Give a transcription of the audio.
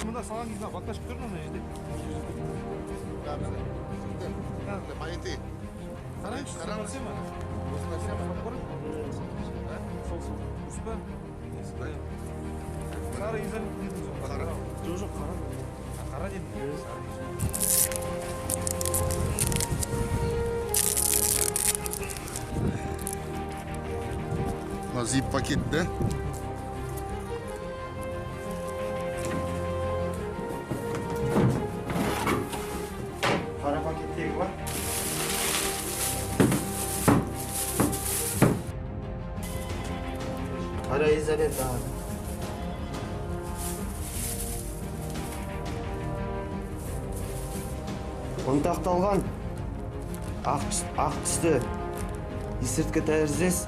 Мында салған кезде баклажка тұр мына жерде. Пакеты. Қараңызшы, Қараңыз. нәрсе ма? Осы нәрсе ма? Сол, сол. Дұрыс па? Сары изолента дедіңіз ғой. Қара. Жоқ, жоқ, қара. Қара дедім. Сары изолента. Мына зип пакет, да? Қара пакеттегі ба? Қара изолента. Ұнтақталған ақ түсті есірткі тәріздес